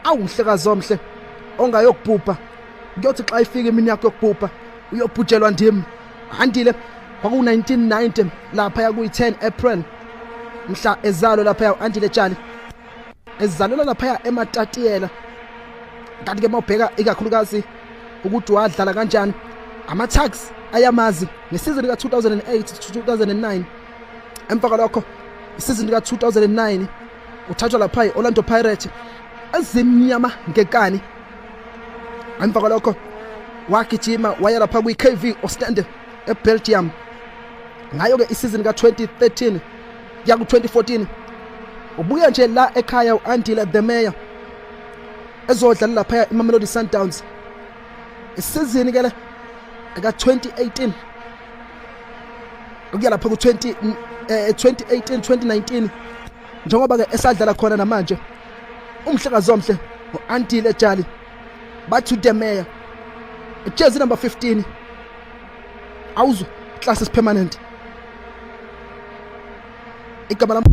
Awu mhlekazi omhle ongayokubhubha, kuyothi xa ifika imini yakho yokubhubha uyobhujelwa ndim. Andile kwaku-1990 laphaya kuyi-10 April mhla ezalwa laphaya u-Andile Jali, ezalelwa laphaya eMatatiyela. Kanti ke mawubheka ikakhulukazi ukuthi wadlala kanjani, ama-Tuks ayamazi ngesizini ka-2008 to 2009. Emva kwalokho isizini ka-2009 uthathwa lapha i-Orlando Pirates ezimnyama ngekani. Emva kwalokho wagijima waya lapha kwi-KV Ostende eBelgium. Ngayo ke isizini ka-2013 kuya ku-2014 ubuya nje la ekhaya u-Andile the Mayor ezodlala lapha iMamelodi Sundowns. Isizini ke le ka-2018 ukuya lapha ku-20 2018 2019, njengoba ke esadlala khona namanje umhlekazi omhle u-Andile Jali, bathi the Mayor, jezi number 15. Awuzwe, class is permanent. Igama lam